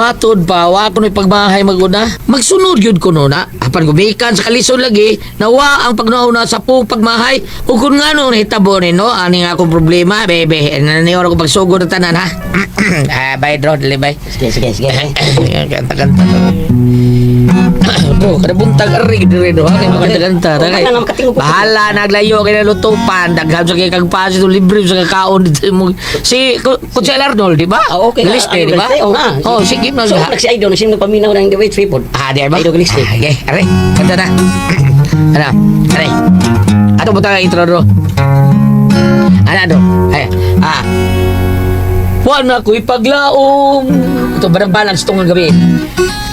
Matod pa, wa ko ni pagmahay maguna. Magsunod gyud ko no na. Apan gumikan sa kalisod lagi, nawa ang pagnauna sa pong pagmahay. Ug kun ngano nahitabo ni no, ani nga akong problema, bebe. Naniyor ako pagsugod ng tanan ha. Ah, bye bro, dali bye. Sige, sige, sige. Kanta-kanta. Bro, kada buntag ari diri do ha, kay makanta-kanta. Oh, Tagay. mana nga makatingog ko. Bahala naglayo kay nalutupan, daghan sa kay kag paso libre sa kakaon dito mo. Si Kutsel Arnold, di ba? Ah, okay. Galiste, di ba? Oh, nga. Oh, sige na. So, nagsi Idol, nagsi nagpaminaw ng The Wait Tripod. Ah, di ba? Idol Galiste. Ah, okay, are. Kanta na. Ana, are. Ato butang ang intro do. Ana do. Ay, ah. Wa na ko'y paglaom. Ito, barang balance itong gabi.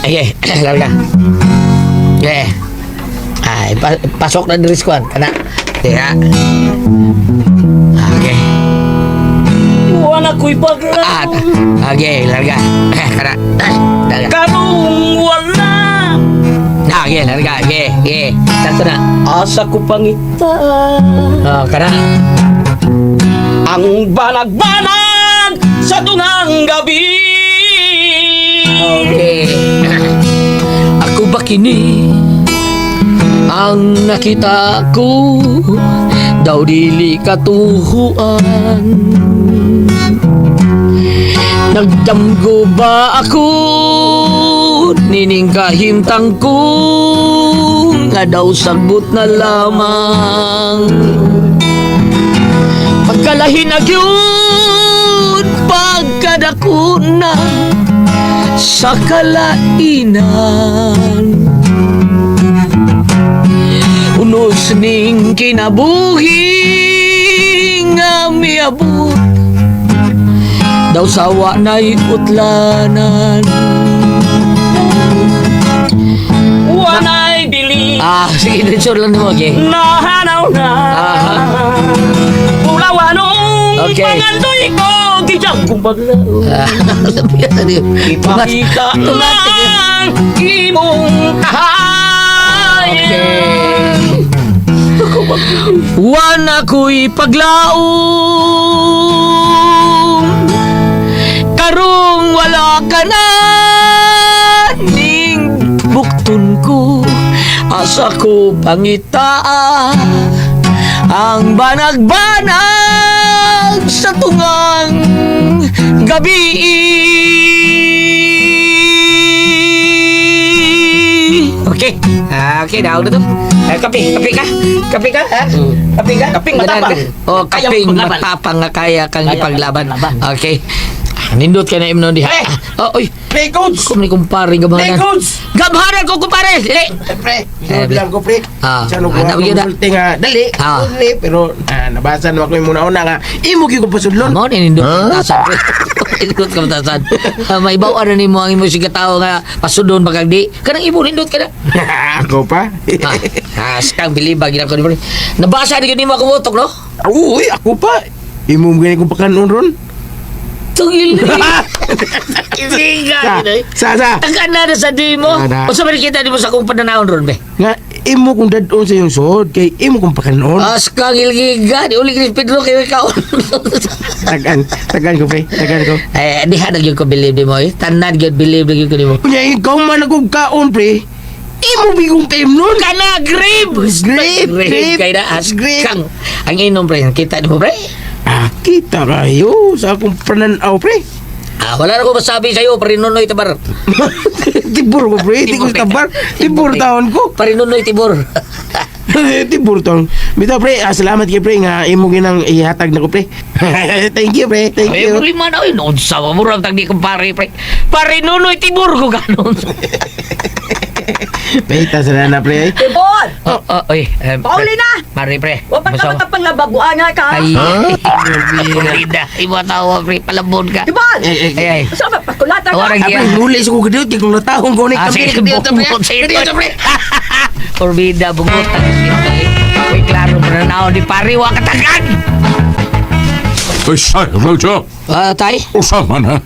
Ay, ay, larga. Okay. Ay, pasok na diri squad. Kana. Diha. Okay. Wala ko'y Ah, paglaom. okay, larga. Kana. Larga. Karong wala. Ah, okay, larga. Okay, okay. Sakto na. Asa ko pangita. Oh, kana. Ang banag-banag sa tungang gabi. Okay. Ako ba kini ang nakita ko daw dili katuhuan? Nagdamgo ba ako nining kahimtang ko nga daw sagbot na lamang? Pagkalahin na gyud, pagkadako na sa kalainan. Unos ning kinabuhi nga miabot daw sawa na'y utlanan. Wanay bili. Ah, sige, diretso lang mo, okay. Nahanaw na. Aha. Pulawanong pangandoy ko. Gijang kong paglaom. Ah, Ipakita ng imong kahayan. Okay. Wana ko'y paglaom karong wala ka na ning bukton ko. Asa ko pangitaa ang banag-banag sa tungang gabi? Okay. Ah, okay, daw na to. Eh, kape, kape ka? Kape ka, ha? Kape ka? Kaping Ganahan matapang. ka? Oh, Kaya kaping paglaban. matapang nga kaya kang Kaya ipaglaban. paglaban. Okay. Ah, nindot ka na imnon diha. Eh! Ah, oh, oy. Pre, coach! Ako ni kumpare Pre, gamhanan. coach! Gamhanan ko kumpare. Dili. Pre, Eh, sunod lang ko, pre. Ah, Sa ano ko, anak, ako yun na. musulti nga, dali, dali, pero nabasa naman ko yung muna-una nga, imo gyud ko pasudlon. Mao ni nindot huh? Pre. Nindot ka batasan. Ah, may bawa na nimo ang imo sige tao nga pasudon pagkag di. Kanang imo nindot ka na. Ako pa? Ah, ah, sikang bilibag ginako ni pre. Nabasa ni nimo akong utok, no? Uy, ako pa. Imo mo gani kong pakanon ron. Tungil. Isiga. Sa, sa, sa. Tagaan na na sa di mo. Ana. O sa kita di mo sa akong pananahon ron, be? Nga, imo kong dadon sa iyong suod, kay imo kong pakanon. Askang ilgiga. Di uli Chris Pedro kayo ikaw. Tagan, tagan ko, pre. Tagan ko. Eh, di ha nagyud ko believe di mo eh. Tanan gyud believe na gyud ko di mo. Kunya, ikaw man akong kaon, pre. Imo bigong time nun. Kana grape! Grape, grape, Kay na grape. askang. Ang inom pre, kita di mo pre. Ah, kita kayo sa akong pananaw, pre. Ah, wala na ko masabi sa'yo, parinunoy tabar. Tibur ko, pre. Di ko tabar. Tibur taon ko. Parinunoy tibur. Tibur taon. Bitaw, pre. Ah, salamat kay pre nga imo ginang ihatag na ko, pre. Thank you, pre. Thank Ay, you. problema na, oy, noon sa murang tag di kumpare, pre. Parinunoy tibur ko ganon. Pahita sila na, pre. Tibor! Oh, oy. Eh, Pauli na! Mari, pre. Wa pa ka Basta- makapangabaguan nga ka. Ay, Florida. Iba tawa, pre. Palabon ka. Tibor! Eh, eh, Ay, ay. Sa ba pakulata Tawa ka? ra Ah, pre, muli sa ko kadiyot. Kay kung natahong ko ni Ah, kami. sige, Kadiyot, pre. bungot sa ito. Kadiyot, pre. Florida, bungot. Ang ito, eh. Uy, klaro, pananaw ni pare, wa katagan! Ay, say, Roger. Ah, tay? Usa man ha.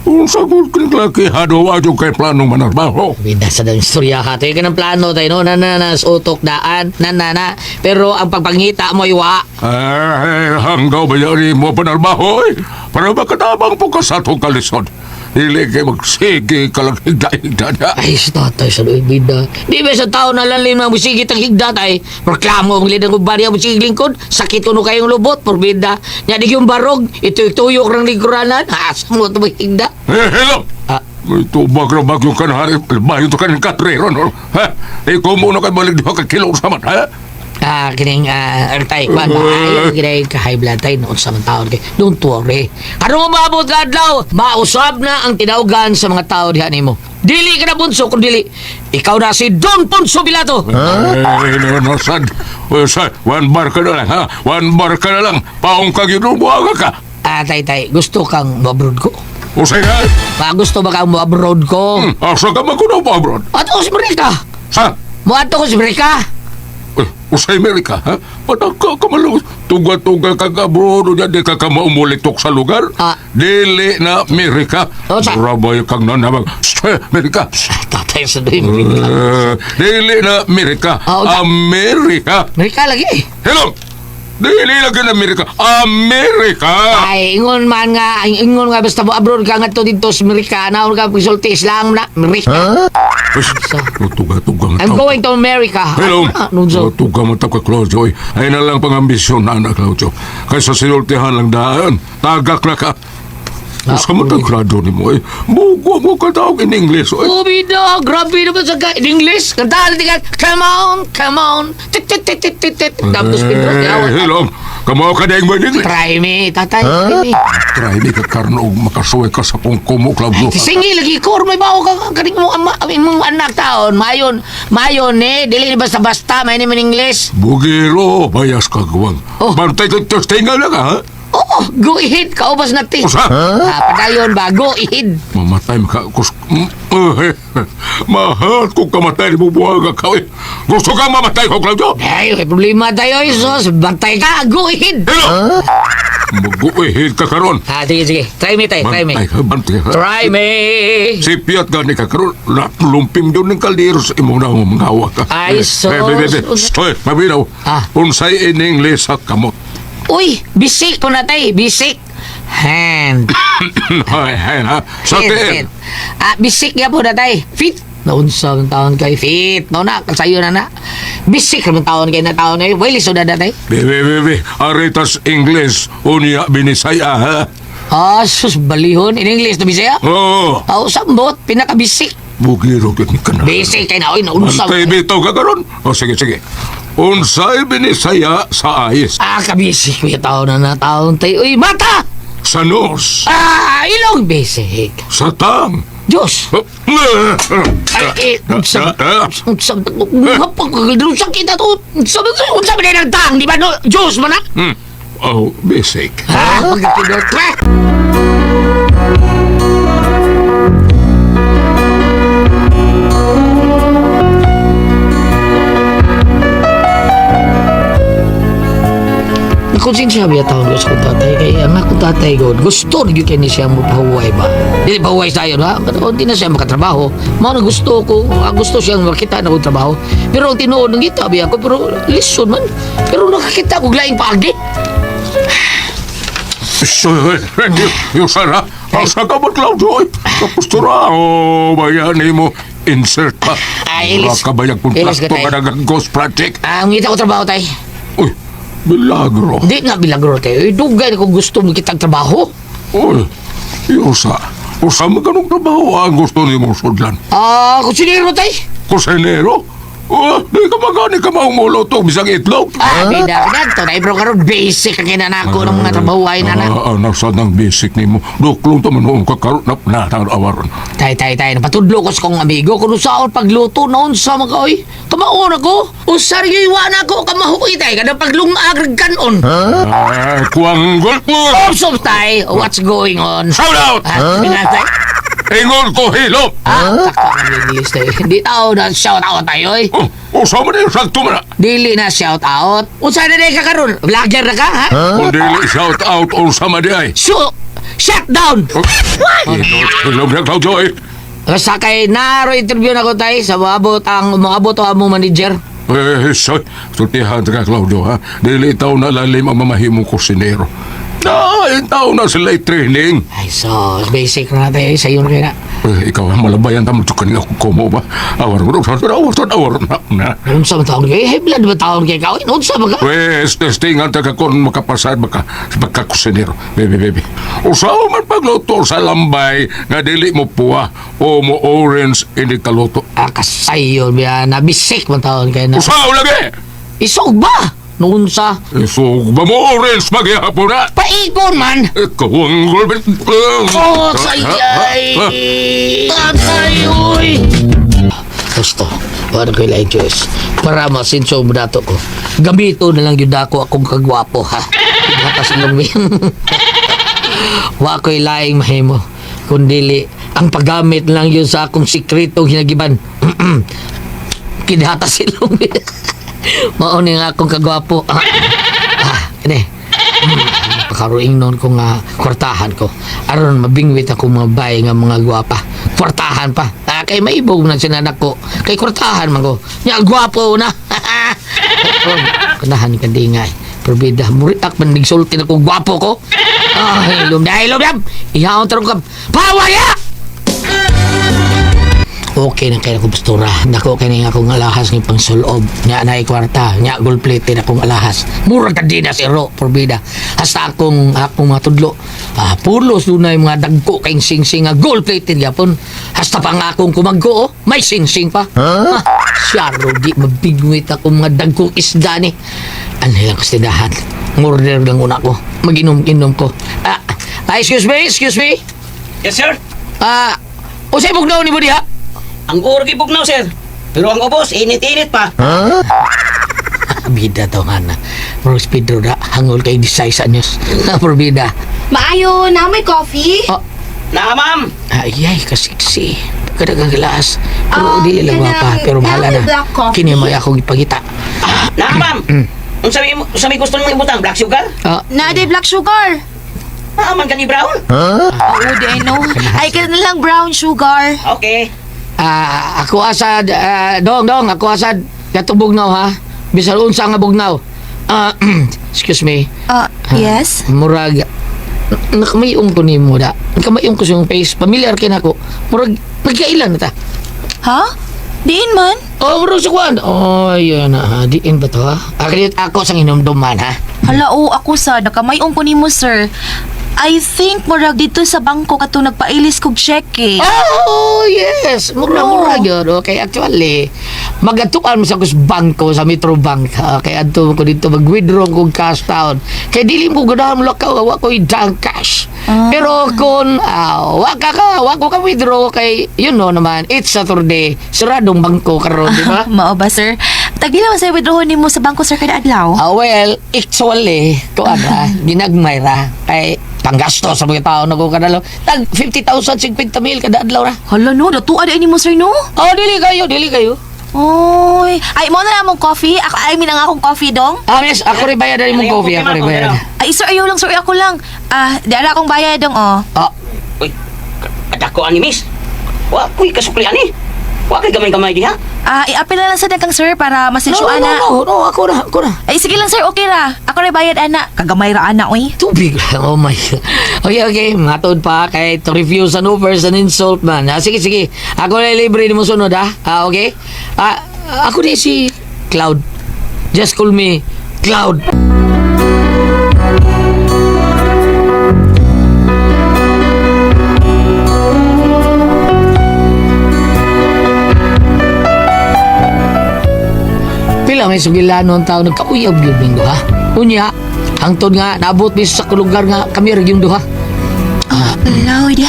Unsa gud kang laki hado wa jud kay planong manarbaho. Bida sa dang istorya ha. Tayo ka ng plano tayo, no? Na, na, na, sa utok daan, na, na, na. Pero ang pagpangita mo, iwa. Ay, hanggaw ba yari mo panarbaho eh? Para makatabang po ka sa atong kalisod. Dili kay magsige ka lang higda-higda na. Ay, sa tatay sa luig bida. Di ba sa tao na lalim na musigit ang higda tay? Reklamo ang lidang barya musigit lingkod. Sakit kuno kayong lubot, porbida. Nya di yung barog, ito-tuyok ng lingkuranan. Asa mo ito higda? Eh, hello! Ah. May tubag na bagyo ka na hari. Bayo to ka ng katrero, no? Ha? Ikaw muna kay balik diha ka kilo sa man, ha? Ah, kining tay, kwan ba? Ayaw kining ka high blood tay noon sa mga taon kay. Don't worry. Aron maabot ka adlaw, mausab na ang tinawgan sa mga tao diha nimo. Dili ka na bunso kung dili. Ikaw na si Don Ponso Pilato. Eh, no, no, sad. Eh, sad. One bar ka na lang, ha? One bar ka na lang. Paong ka yun, buwaga ka. Ah, tay tay, gusto kang mo-abroad ko? Usay na. Ba gusto ba kang mo-abroad ko? Asa ka man kuno pa, abroad? Ato ko sa Amerika. Ha? Moadto ko sa Amerika. Eh, usay Amerika, ha? Pataka ka malo. Tuga-tuga ka ka, bro. Di ka ka maumulitok sa lugar. Ah. Dili na Amerika. Oh, sa- Rabay kang nanamag. Shh, Amerika. Tatay sa doy Amerika. Eh, dili na Amerika. Ah, unsa? Amerika. Amerika lagi. Hello. Dili lagi na Amerika. Amerika. Ay, ingon man nga, ay, ingon nga basta mo abroad ka ngadto dito sa Amerika, naon ka pagsulti Islam na Amerika. Tuga-tuga I'm going to America. Hello. Ah, nunso. Tuga mo ka, Claudio. Ay na lang pangambisyon na anak, Claudio. Kaysa sinultihan lang daan. Tagak na ka. Usa mo grado ni mo eh. Mugo mo ka tawag in English. Oy. Ubida, grabe naman sa ka. In English, kantahan natin ka, come on, come on. Tit, tit, tit, tit, tit, tit. Tapos Pedro, Eh, yawa. hello. Kamo ka na yung English. Try me, tatay, try me. Try me ka karno og makasuway ka sa kong kumo, Claudio. Singi lagi ko, may bao ka kaning mo ama, imong anak taon, mayon, mayon eh, dili ni basta-basta, may ni man English. Bugiro, bayas ka gawang. Oh. Bantay ka testinga lang ha. Oo, go ahead, kaubas na ti. Usa? Ah, padayon ba, go ahead. Mamatay maka kus eh, mahal kung kamatay ni bubuhaga ka eh. Gusto ka mamatay ko, Claudio? Ay, may problema tayo, Jesus. Bantay ka, go ahead. Hello! Mag-uihid ka karon. Ah, sige, sige. Try me, tay, try me. Bantay ka, bantay ka. Try me. Sipiat gani ka karon. Lumpim doon ng kaldero sa imong na mga hawak ka. Ay, Eh, sus. eh, be, be, be. Stoy, mabinaw. Ah. Unsay in English sa kamot. Uy, bisik ko na tay, bisik. Hand. Hay, hay, ha. Sa Hand, tiil. hand. Ah, bisik ya po na tay. Fit. Naunsa ang taon kay fit. No na, sayo na na. Bisik ang taon kay na taon eh. Wait, lisod na na tay. Be, be, be, be. Aritas English. Unya binisaya, ha? Ah, sus, balihon. In English to Bisaya? Oo. Oh, sambot, pinakabisik. Bugiro gyud ka na. Bisik kay na, oy, naunsa. Bantay bitaw ka karon. O sige, sige. Unsay binisaya sa ayis? Ah, kabisik ko yung taon na na taon tay. Uy, mata! Sa nose. Ah, ilong bisik. Sa tang. Diyos! Ay, eh, sa, sa, sa, kita to. Sa, sa, sa, ng tang, di ba? No, Diyos man na? Hmm. Oh, basic. Ah, pagkakidot. Ah! Nakonsensya biya taon ko sa kong tatay. Kaya ang akong tatay ko, gusto na yun kaya ni siya mapahuway ba? Dili pahuway tayo na. Pero di na siya makatrabaho. Mao na gusto ko. Ang gusto siyang makita na kong trabaho. Pero ang tinuod ng kita biya ko, pero listen man. Pero nakakita ko laing paagi. Yung sana, asa ka ba, Claudio? Ay, tapos to ra. Oh, bayani mo. Insert pa. Ay, ilis. Wala ka bayag Ilis ka kontrakto tayo. ka ng ghost project. Ah, ang ngita ko trabaho tay. Uy, milagro. Hindi nga bilagro tayo. Eh, dugay na kung gusto mo kitang trabaho. Uy, Yosa. Usa mo ganong trabaho ang gusto ni mong sudlan. Ah, kusinero tay. Kusinero? Oh, di ka magani ka maunguluto bisang itlog. Ah, bida, bida. To, tayo bro karon basic ang kinanako ng mga trabaho ay nana. Ah, nasa ng basic nimo. Duklong ta man ka karon na natang awaron. Tay, tay, tay. Napatudlo ko sa kong amigo. Kung saan pagluto noon sa mga oy. Kamaon ako. Usar yung iwan ako. Kamahuoy tay. Kada paglungag kanon. Ah, kuanggol mo. Obsob tay. What's going on? Shout out! Ah, bida, tay. Ingon ko hilom. Ah, takto ng English tayo. Hindi tao na shout out tayo eh. Oh, usa man yung sakto man na. Dili na shout out. Unsa na ka karon? Vlogger na ka ha? Kung dili shout out unsa man di ay. So, shut down. Hilom na Claudio eh. Basta kay naro interview na ko tay sa maabot ang maabot ang among manager. Eh, soy, sultihan ka Claudio ha. Dili taw na lalim ang mamahimong kusinero. Na, yung tao na sila i-training. Ay, so, basic na tayo. Sa iyo na kayo na. Eh, ikaw ang malabayan tamo ka nga kumo ba? Awar ko, awar, awar na na. Unsa man taon kay? High blood ba taon kay ka? Unsa ba ka? Wes, testingan ta ka kung makapasar baka pagkakusinero. Bebe, bebe. Usaw man pagluto sa lambay nga dili mo puwa o mo orange ini kaluto. Ah, kasayo biya na bisik man taon kay na. Usaw lagi! Isog ba? Noon sa Isog ba mo orange maghihapon na? paikon man. Ikaw ang gulbit. Oh, sayay! Tatay, uy! Gusto, wala ko ilay choice. Para masinso mo dato ko. Gamito na lang yun ako akong kagwapo, ha? Hatas ilong. Wa ko'y laing mahimo. Kundili, ang paggamit lang yun sa akong sikretong hinagiban. Kinhatas ilong. Mao ni nga akong kagwapo. Ah, ah, ini. Pakaruing noon ko nga kwartahan ko. Aron mabingwit ako mga bay nga mga gwapa. Kwartahan pa. Ah, kay maibog na sinanak ko. Kay kwartahan man ko. Nya gwapo na. Oh, kanahan ka di nga. Probida, muriak man nigsulti na ko gwapo ko. Ah, ilom na, ilom na. Ihaon tarong ka. Pawaya! Okay na kaya ko pastora. Dako kay nga akong alahas ng pangsulob. Nya na kwarta, nya gold plated akong alahas. Murag ka di na si Ro, porbida. Hasta akong akong mga tudlo. Ah, pulos dunay mga dagko kay singsing nga gold plated gyapon. Hasta pa nga akong kumagko oh, may singsing pa. Huh? Ah, siyaro di mabigwit akong mga dagkong isda ni. Ano lang kastidahan. Murder lang una ko. Maginom-inom ko. Ah, ah, excuse me, excuse me. Yes, sir. Ah, usay bugnaw ni mo diha? Ang uro kay bugnaw, sir. Pero ang ubos, init-init pa. Bida to nga na. Rose Pedro na hangol kay Disay sa news. Probida. Maayo, na may coffee? Oh, Na, ma'am. ay, ay, kasiksi. Kadagang gilas. Pero Ah, dili lang kanang- pa, pero bahala kanang na. black coffee? Kini may akong ipagita. Na, ma'am. Unsa may unsa may gusto mong ibutang? Black sugar? Ah, Na day black sugar. Ah, man gani brown. Oo, di I know. Ay, ka na lang brown sugar. Okay. ah, ako asad, ah, dong, dong, ako asad. Katong bugnaw ha. Bisan unsa nga bugnaw. Ah, excuse me. Ah, yes? Murag nakamayong ko nimo da. Nakamayong ko sa iyong face. Familiar kay nako. Murag nagkailan na ta. Ha? Diin man? Oh, murag sa kuan. Oh, yun na. Ha. Diin ba to ha? Akrit ako sang hinumduman ha. Hala, oo, ako sa nakamayong ko nimo, sir. I think murag dito sa bangko katong nagpailis kog cheque. Oh, yes. Mura, No. mura yun. Okay, actually, magatuan mo sa kus bangko, sa Metro Bank. Okay, adto ko dito, mag-withdraw kong cash town. Kay dili mo ganahan mo lakaw, wa ko dang cash. Ah. Pero kung wa ko ka withdraw kay you know naman, it's Saturday, saradong bangko karon, di ba? Mao ba, sir? Tagpila man sa withdraw nimo sa bangko, sir, kada adlaw? Ah, well, actually, kuan ra, ginagmay ra kay panggasto sa mga tao na ko kadalaw. Tag 50,000, 50 mil kada adlaw ra. Hala no, datuan ay nimo, sir, no? Oh, dili kayo, dili kayo. Oy, ay mo na among coffee. Ako, I mean ang akong coffee dong. Ah, miss, ako rin bayad na mong Ano yung coffee, ako rin coffee, bayad. ma'am? Ay, sir, ayaw lang, sir, ako lang. Ah, di ara akong bayad dong, oh. Ah, Uy, kadako ani miss. Wa ko'y kasukli ani. Wa kay gamay-gamay diha. Ah, i-apil na lang sa kang sir para no, no, masensyo no, ana. no, no, ako na, ako na. Ay, sige lang sir, okay ra. Ako ra bayad ana. Kagamay ra ana, oy. Tubig lang, oh my God. Okay, okay, matod pa kay to refuse an offers an insult man. Ah, sige, sige. Ako na libre ni mo sunod, ha? Ah, okay? Ah, ako ni si Cloud. Just call me Cloud. Pila may sugilanon tao nagkauyab yun ning duha. Unya, hangtod nga naabot mi sa lugar nga kami ra yung duha. Cloud,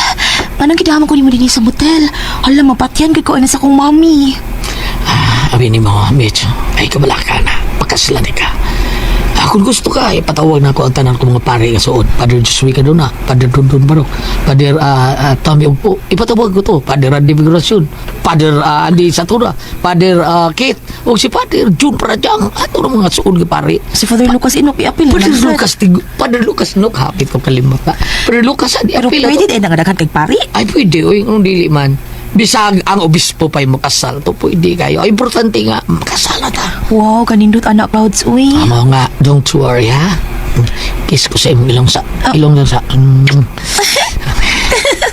anong gidama ko nimo dinhi sa motel? Hala, mapatyan kay ko ana sa akong mami. Ah, abi ni mo, Mitch, ay kabalaka na. Pakaslan ka. Ah, kung gusto ka, ipatawag na ako ang tanan ko mga pare nga suod. Padre Josue Cadona, Padre Dundun Barok, Padre Tommy Ugpo. Ipatawag ko to. Padre Randy Migracion, Padre Andy Satura, Padre Kate, o si Padre June Prajang. Ato na mga suod nga pare. Si Father Lucas Inok, i-apil Padre lang, sir. Lucas, Padre Lucas, no, kapit ko kalimot na. Padre Lucas, adi Pero apil pwede ato. din ang daghan kay pare. Ay, pwede. Uy, kung dili man. Bisag ang obispo pa'y makasal to, pwede kayo. Ay, importante nga, makasal na ta. Wow, kanindot anak Clouds, uy. Amo nga, don't worry ha. Kiss ko sa imong ilong sa ilong lang sa.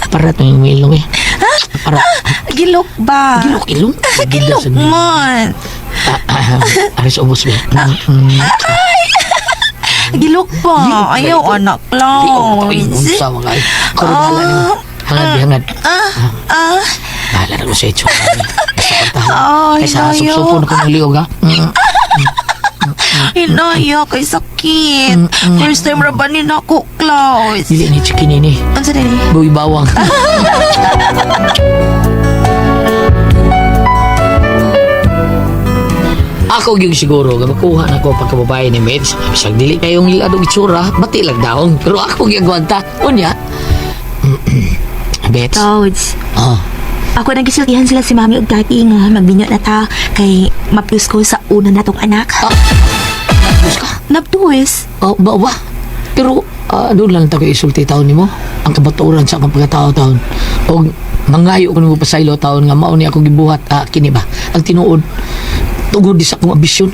Para to yung ilong eh. Para Gilok ba? gilok ilong. Gilok man. Ah, aris ubos ba? Gilok ba? Ayaw, anak, Liog Clouds. unsa mga ay. Karon bahala nimo. Hangad hangad. Ah, Bahala na ko sa itsura. Basta kwartahan. Ay, Kaysa dayo. supsupon ko ng liog ha. Hinaya kay sakit. First time ra ba ni nako, Clouds? Dili ni chicken ini. Unsa dili? Buy bawang. Ako gyud siguro nga makuha na ko pagkababae ni Mitch. Bisag dili kayong liadong itsura, bati lang daong. Pero ako gyud gwanta. Unya. Bets. Clouds. Oh. Ako nang gisultihan sila si mami ug daddy nga magbinyo na ta kay mapus ko sa una natong anak. Nabdos ka. Nabduis. Oh, ba ba? Pero doon lang tayo isulti taon nimo. Ang kabaturan sa akong pagkatao taon. Og mangayo ko nimo pasaylo taon nga mao ni ako gibuhat kini ba. Ang tinuod tungod di sa akong ambisyon.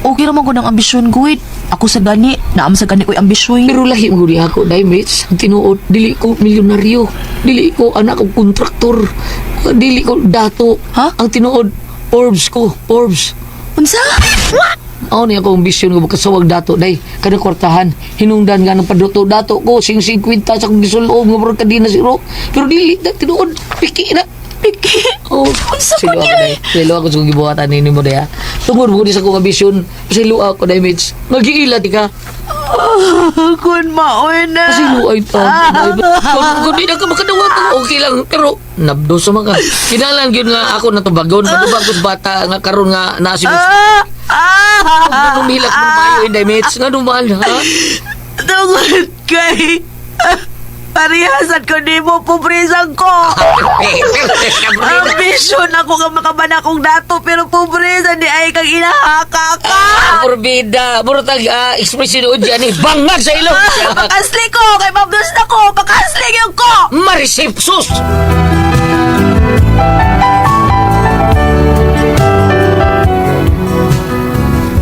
Okay ra man gud ang ambisyon guid. Ako sa gani, naam sa gani ko'y ambisyon. Pero lahi mo gud ako dai mates. Ang tinuod dili ko milyonaryo. Dili ko anak og kontraktor. Dili ko dato. Ha? Ang tinuod Forbes ko, Forbes. Unsa? Mao ni ako ambisyon nga makasawag dato day kada kwartahan hinungdan nga ng paduto dato ko sing 50 sa akong gisulong nga murag kadina siro pero dili na tinuod piki na Piki. Oh, Unsa silo man ako day. Silo ako sa akong gibuhatan nini mo day ha. Tungod mo di sa akong ambisyon, silo ako day mates. Magiilat ka. Kun maoy na. Silo ay taon. Kung di na ka makadawat, okay lang. Pero nabdo sa mga. Kinalan gyud nga ako natubagon. Matubag ko sa bata nga karon nga naa si Miss. Ah! Nung hilak mo maayo inday mates. Nga dumaan ha. Tungod kay parihasan ko nimo pobresan ko. Ambisyon ako nga makaban akong dato pero pobresa di ay kang inahaka ka. Morbida. Murtag expression o dyan eh. Bangag sa ilong. Pakasli ko kay mabdos na ko. Pakasli gyud ko. Marisipsus!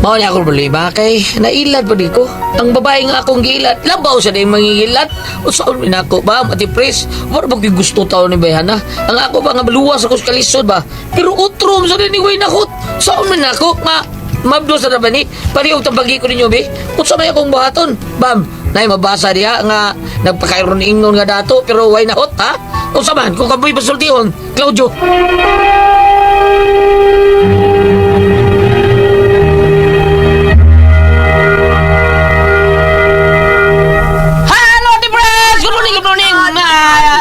Mao niya akong problema kay nailad pa di ko. Ang babae nga akong giilad, labaw sa di mangingilad. Usaon man ako ba, Ate Pres? Wala ba gusto tao ni Bayhana? Ang ako ba nga maluwas ako sa kalisod ba? Pero utrom sa ni way nakot. Saon man ako nga mabdo sa ba ni? Pareho tambagi ko ninyo be. Unsa may akong buhaton? Bam, nay mabasa diha nga nagpakairon ingnon nga dato pero way nahot ha? Unsa man kung kamoy pasultihon, Claudio. Hello, Ate Pres! Good morning, good morning!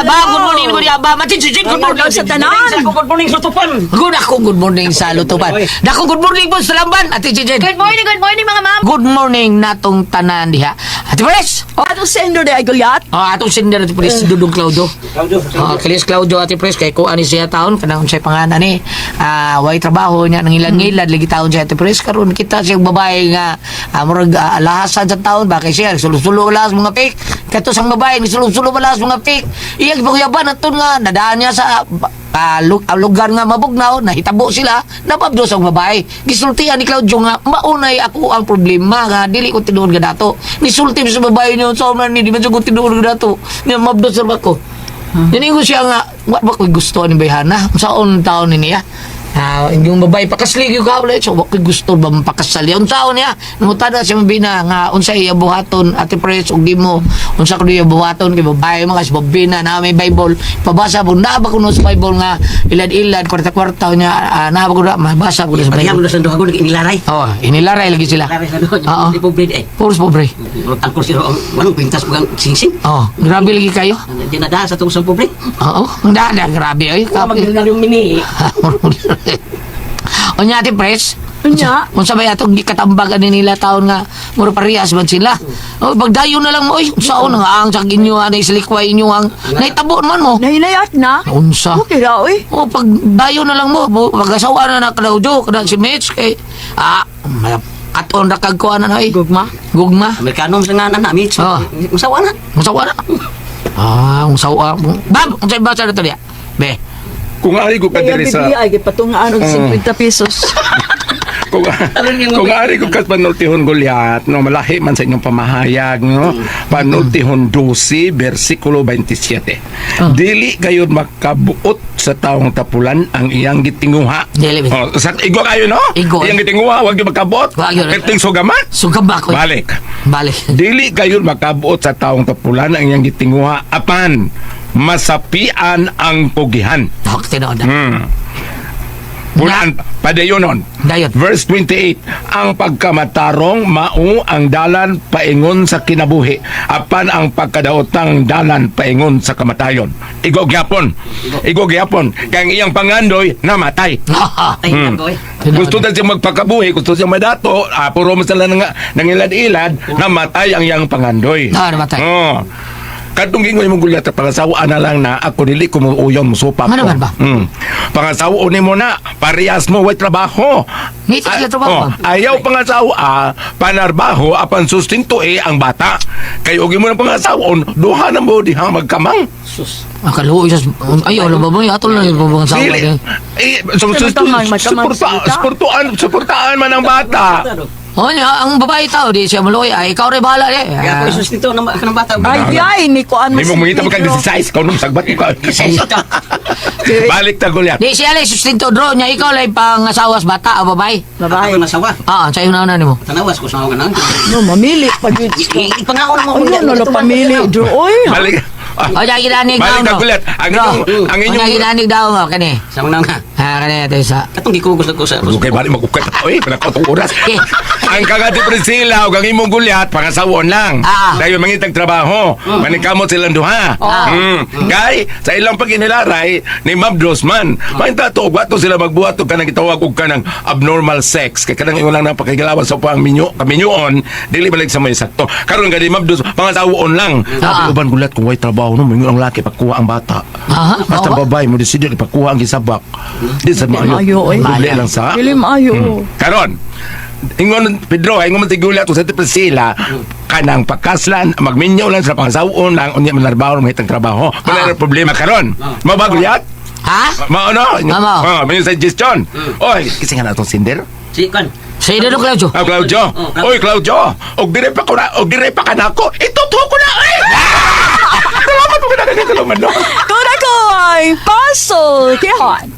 Ba, good morning, good morning, Aba. Matin, good morning. sa tanan. Good morning sa tupan. Good ako, good morning sa Lutupan. Dako, good morning po sa Lamban, Ate Chichen. Good morning mga ma'am. Good morning natong tanan diha. Ate Pres! Oh, Atong sender de ay Goliath. oh, atong sender Ate Pres, Dudong Claudio. Claudio. Oh, Kalis Claudio Ate Pres kay kuan ni siya taon kanang unsay pangalan ni way trabaho niya nang ilan-ilan lagi taon siya Ate Pres karon kita siyang babae nga murag alahasan sa taon ba kay siya sulo-sulo alahas mga pik kato sang babae ni sulo-sulo alahas mga pik iyang gipakuyaban aton nga nadaan niya sa lugar nga mabugnaw nahitabo sila napabdo sa babae gisultihan ni Claudio nga maunay ako ang problema nga dili ko tinuod nga dato nisulti sa babae niyo sa man ni di man jud ko tinuod nga dato niya mabdo sa ko. Niningo siya nga, wa ba ko'y gusto ni Bayhana? Saon taon ni niya? Yung babae pakaslig yung kaulay so wa ko'y gusto ba mapakasal yan saon niya nangutada siya mabina nga unsa iya buhaton Ate Pres ug di mo unsa ko iya buhaton kay babae mga si Babina na may Bible pabasa po na ba kuno sa Bible nga ilad-ilad kwarta-kwarta niya na ba kuno mabasa ko sa Pareham Bible na sa duha ko inilaray. oh inilaray lagi sila Laray sa duha. Oo. Di pobre di ay. puros pobre Ang kursi ro ang manong pintas bugang singsing. oh grabe lagi kayo Di na sa tong sa pobre. oo da da grabe ay Wa magmilyonaryo mini. Unya Ate Pres. Unya. Unsa ba atong gikatambag ani nila taon nga mura parehas man sila. O pagdayon na lang mo oy unsaon nga ang sa inyo ani silikway inyo ang naitabo man mo. Nahinayat na. Unsa? Okay ra oy. O pagdayon na lang mo, pag-asawa na na Claudio kada si Mitch kay aton ra kag kuan na oy. Gugma. Gugma. Amerikano sa nga na mitch. Oh. Usawa na. Unsawa na. Unsawa. Bab, unsay basa na to diya? Be. Kung ari ko ka Kaya diri sa Biblia ay gipatungaan og 50 pesos. Kung kung ari ko kas panultihon Goliat, no, malahi man sa inyong pamahayag, no. Panultihon 12 bersikulo 27. Dili gayud makabuot sa taong tapulan ang iyang gitinguha. Dili, Oh, sa igo kayo, no? Igo. Iyang gitinguha, wag gyud makabuot. Wag gyud. Perting sugama. Sugamba ko. Balik. Balik. Dili kayo makabuot sa taong tapulan ang iyang gitinguha apan masapian ang pugihan. Hok tinuod. Punan padayonon. Dayon. Verse 28, ang pagkamatarong mao ang dalan paingon sa kinabuhi, apan ang pagkadaotang dalan paingon sa kamatayon. Igo gyapon. Igo gyapon. Kay ang iyang pangandoy namatay. Ay, nako eh. Gusto na siyang magpakabuhi, gusto siyang madato, puro man sila nang, nangilad-ilad, namatay ang iyang pangandoy. Ah, namatay. Oo. Kadtong gingoy mong gulyat, pangasawa na lang na ako dili ko muuyon musupa ko. Ano man ba? Pangasawa ni mo na, parehas mo way trabaho. Ngiti sila trabaho, Oh, ma'am. ayaw pangasawa, panarbaho apan sustento eh ang bata. Kay og imo ng pangasawon, duha na mo diha magkamang. Sus. Ah, kaluoy sa ay wala ba ba atol na yung babang sawa. Dili. Eh, so, so, Magkamang, magkamang suporta, salita. suportaan, suportaan man ang bata. Oh, niya, ang babae tao di siya maluoy. Ay, ikaw rin bahala eh. Kaya ako isus nito ng bata. Ay, ay, ni kuan Hindi mo mangita si pa kang Pedro. 16, ikaw nung sagbat ko. Balik ta Goliath. Di siya lang sustento draw niya ikaw lang pangasawas bata o babae. Babae. Ako masawa. Ah, sa iyo na na nimo. Tanawas ko sa ako nang. No, mamili pa gyud. Ipangako na mo. Ay, no, pamili, Drew. Oy, Balik. O diya ginanig daw Balik no. ta Goliath. Ang inyong ang inyong Ang ginanig daw mo kani. Sa mga nga. Ah, kani ito isa. Katong gikugos na ko sa. Okay, balik magukay pa. Oy, pinakotong oras. Eh. Ang kagati Priscilla ug ang imong Goliath pangasawon lang. Ah. Dayon mangitag trabaho. Manikamot silang duha. Kay sa ilang paginilaray ni Ma'am Drosman. Mainta to og wato sila magbuhat og kanang gitawag og kanang abnormal sex. Kay kanang ingon lang na pakigalawan sa pang minyo, kaminyoon, dili balik sa may sakto. Karon gani Ma'am Dos, pangasawon lang. Ah. Sabi uban gulat kung way trabaho no, mingon ang laki pagkuha ang bata. Aha, Basta mao ba? babae mo decision ipakuha ang gisabak. Di sa maayo. Maayo, oy. Doble lang sa. Dili maayo. Karon, ingon Pedro, ingon man si Gulat sa Priscilla, kanang pagkaslan, magminyo lang sa pangasawon lang, unya manarbaho mahitang trabaho. Wala na problema karon. Mao ba Gulat? Ha? Mao no? Mao. Oh, may suggestion. Oy, kasi nga na atong sinder. Si kan. Sa iyo no Claudio. Ah, Claudio. Oh, Claudio. Oy, Claudio. Og dire pa ko na, og dire pa kanako. Itutuo ko na. Ay! Salamat mo ka na, no? Kuda ko ay paso, kihon.